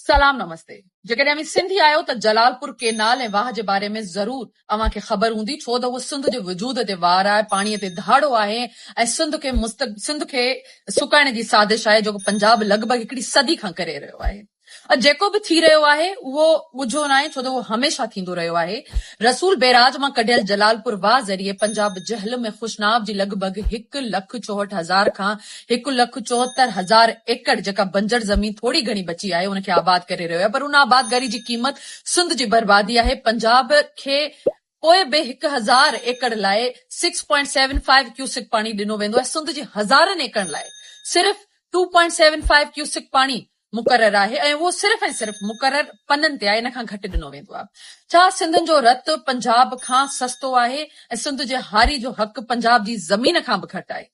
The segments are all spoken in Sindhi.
سلام نمستي جيڪڏهن اوهين سنڌي آهيو ته جلالپور ڪينال ۽ واهه جي باري ۾ ضرور اوهان کي خبر هوندي ڇو ته اهو سنڌ جي وجود تي وار آهي پاڻي تي ڌاڙو آهي ۽ سنڌ کي سنڌ کي سڪائڻ جي سازش آهي جيڪو پنجاب لڳ ڀڳ هڪڙي صدي کان ڪري رهيو آهي اڄ جيڪو به ٿي رهيو آهي اهو ڳجهو ناهي ڇو ته اهو هميشه ٿيندو رهيو آهي. رسول بئراج مان ڪڍيل جلالپور واهه ذريعي پنجاب جهلم ۽ خوشناب جي لڳ ڀڳ 1,64,000 کان 1,74,000 ايڪڙ جيڪا بنجر زمين ٿوري گهڻي بچي آهي ان کي آباد ڪري رهيو آهي پر ان آبادگاري جي قيمت سنڌ جي بربادي آهي پنجاب کي پوء به 1000 ايڪڙ لاء six point seven five cusec پاڻي ڏنو ويندو ۽ سنڌ جي هزارن ايڪڙن لاء صرف two point seven five cusec پاڻي مقرر آهي ۽ اهو صرف ۽ صرف مقرر پنن تي آهي ان کان گهٽ ڏنو ويندو آهي. ڇا سنڌين جو رت پنجاب کان سستو آهي ۽ سنڌ جي هاري جو حق پنجاب جي زمين کان به گهٽ آهي؟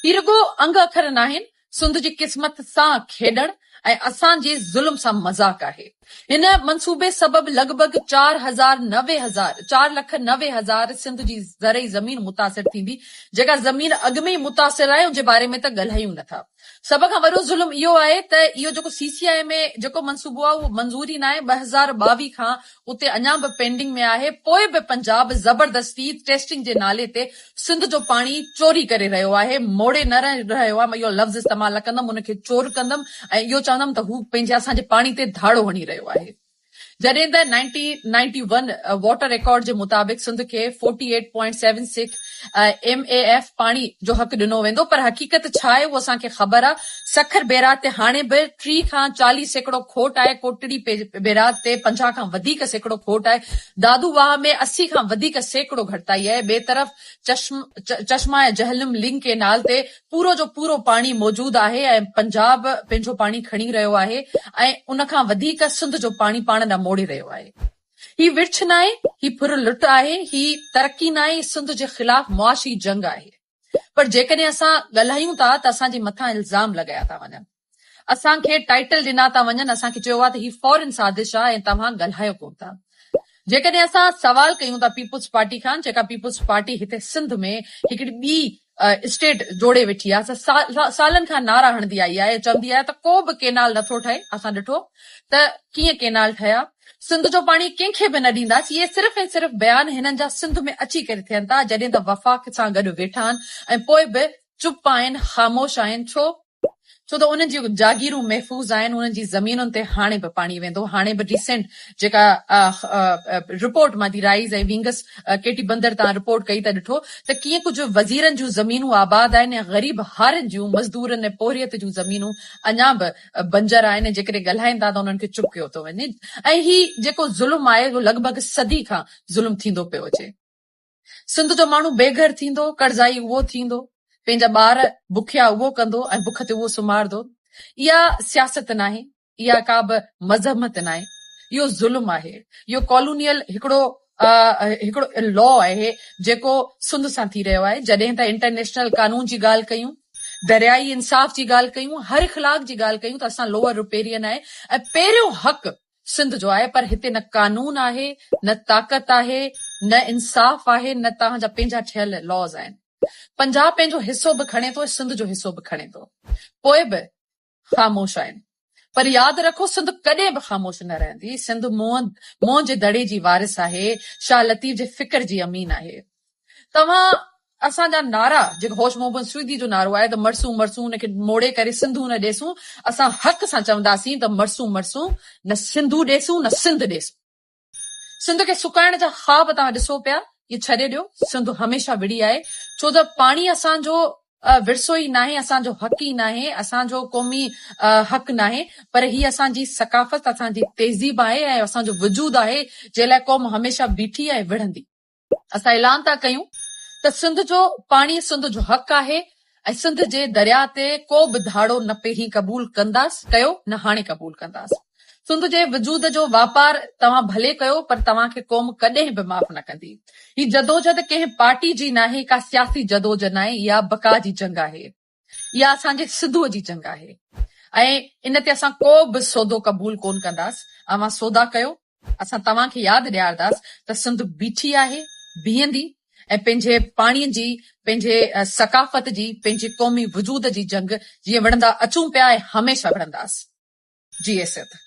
هي رڳو انگ اکر ناهن، سنڌ جي قسمت سان کيڏڻ ۽ اسان جي ظلم سان مذاق آهي. هن منصوبي سبب لڳ ڀڳ 4090 هزار، 4,90,000، سنڌ جي زرعي زمين متاثر ٿيندي، جيڪا زمين اڳ ۾ ئي متاثر آهي ان جي باري ۾ ته ڳالهايون نه ٿا. سڀ کان وڏو ظلم اهو آهي ته اهو جيڪو سي سي آء ۾ جيڪو منصوبو آهي اهو منظور ئي ناهي، 2022 کان اتي اڃا به پينڊنگ ۾ آهي، پوء به پنجاب زبردستي ٽيسٽنگ جي نالي تي سنڌ جو پاڻي چوري ڪري رهيو آهي، موڙي نه رهيو آهي، مان اهو لفظ استعمال نه ڪندم، ان کي چور ڪندم ۽ اهو چوندم ته هو پنهنجي اسان جي پاڻي تي ڌاڙو هڻي رهيو آهي. جڏهن ته nineteen ninety one water record جي مطابق سنڌ کي forty eight point seven six M A F پاڻي جو حق ڏنو ويندو پر حقيقت ڇا آهي اهو اسان کي خبر آهي سکر بيراج تي هاڻي به 30 کان 40% کوٽ آهي ڪوٽڙي بيراج تي 50 کان وڌيڪ سيڪڙو کوٽ آهي دادو واهه ۾ 80 کان وڌيڪ سيڪڙو گهٽتائي آهي ٻئي طرف چشما ۽ جهلم لنڪ ڪينال تي پورو جو پورو پاڻي موجود آهي ۽ پنجاب پنهنجو پاڻي کڻي رهيو آهي ۽ ان کان وڌيڪ سنڌ جو پاڻي پاڻ ڏانهن موڙي رهيو آهي. هي ورڇ ناهي، هي ڦر لٽ آهي، هي ترقي ناهي، هي سنڌ جي خلاف معاشي جنگ آهي. پر جيڪڏهن اسان ڳالهايون ٿا ته اسان جي مٿان الزام لڳايا ٿا وڃن. اسان کي ٽائيٽل ڏنا ٿا وڃن، اسان کي چيو آهي ته هي فارين سازش آهي ۽ توهان ڳالهايو ڪونه ٿا. جيڪڏهن اسان سوال ڪيون ٿا پيپلز پارٽي کان، جيڪا پيپلز پارٽي هتي سنڌ ۾ هڪڙي ٻي اسٽيٽ جوڙي ويٺي آهي، سا سالن کان نعرا هڻندي آئي آهي ۽ چوندي آهي ته ڪو به ڪينال نٿو ٺهي، اسان ڏٺو ته ڪيئن ڪينال ٺهيا، سنڌ جو پاڻي ڪنهن کي به نه ڏينداسين، اهي صرف ۽ صرف بيان هنن جا سنڌ ۾ اچي ڪري ٿين ٿا، جڏهن ته وفاق سان گڏ ويٺا آهن ۽ پوء به چپ آهن، خاموش آهن، ڇو؟ ڇو ته انهن جون جاگيرون محفوظ آهن، انهن جي زمينن تي هاڻي به پاڻي ويندو، هاڻي به ريسينٽ جيڪا رپورٽ مان the rise ۽ Wings Keti Bandar تان رپورٽ ڪئي ته ڏٺو ته ڪيئن ڪجهه وزيرن جون زمينون آباد آهن ۽ غريب هارين جون، مزدورن ۽ پورهيت جون زمينون اڃا به بنجر آهن ۽ جيڪڏهن ڳالهائين ٿا ته انهن کي چپ ڪيو ٿو وڃي ۽ هي جيڪو ظلم آهي اهو لڳ ڀڳ صدي کان ظلم ٿيندو پيو اچي. سنڌ جو ماڻهو بي گهر ٿيندو، قرضائي اهو ٿيندو، پنهنجا ٻار بکيا اهو ڪندو ۽ بک تي اهو سمهارندو. اها سياست ناهي، اها ڪا به مذمت ناهي، اهو ظلم آهي. اهو ڪالونيل هڪڙو هڪڙو لا آهي جيڪو سنڌ سان ٿي رهيو آهي. جڏهن ته انٽرنيشنل قانون جي ڳالهه ڪيون، دريائي انصاف جي ڳالهه ڪيون، هر اخلاق جي ڳالهه ڪيون ته اسان لوئر رپيرين آهي ۽ پهريون حق سنڌ جو آهي پر هتي نه قانون آهي نه طاقت آهي نه انصاف آهي نه توهان جا پنهنجا ٺهيل لاز آهن. پنجاب پنهنجو حصو به کڻي ٿو ۽ سنڌ جو حصو به کڻي ٿو پوء به خاموش آهن پر ياد رکو سنڌ ڪڏهن به خاموش نه رهندي سنڌ موهن جي دڙي جي وارث آهي شاهه لطيف جي فڪر جي امين آهي. توهان اسان جا نعرا جيڪو هوش محمد سوئدي جو نعرو آهي ته مرسون مرسون ان کي موڙي ڪري سنڌو نه ڏيسون اسان حق سان چونداسين ته مرسون مرسون نه سنڌو ڏيسون نه سنڌ ڏيسون. سنڌ کي سڪائڻ جا خواب توهان ڏسو پيا اهي ڇڏي ڏيو سنڌ هميشه وڙهي آهي ڇو ته پاڻي اسان جو ورثو ئي ناهي اسان جو حق ئي ناهي اسان جو قومي حق ناهي پر هي اسان جي ثقافت اسان جي تهذيب آهي ۽ اسان جو وجود آهي جنهن لاء قوم هميشه بيٺي ۽ وڙهندي. اسان اعلان ٿا ڪيون ته سنڌ جو پاڻي سنڌ جو حق آهي ۽ سنڌ جي درياء تي ڪو به ڌاڙو نه پهرين قبول ڪنداس ڪيو نه هاڻي قبول ڪنداس. سنڌ جي وجود جو واپار توهان ڀلي ڪيو پر توهان کي قوم ڪڏهن به معاف نه ڪندي. هي جدوجھد ڪنهن پارٽي جي ناهي ڪا سياسي جدوجھد ناهي اها بقا جي جنگ آهي. اها اسان جي سنڌوء جي جنگ آهي ۽ ان تي اسان ڪو به سودو قبول ڪونه ڪنداس. اوهان سودا ڪيو، اسان توهان کي ياد ڏيارنداس ته سنڌ بيٺي آهي، بيهندي ۽ پنهنجي پاڻيء جي، پنهنجي ثقافت جي، پنهنجي قومي وجود جي جنگ جيئن وڙهندا اچون پيا ۽ هميشه وڙهنداس. جيئي سنڌ.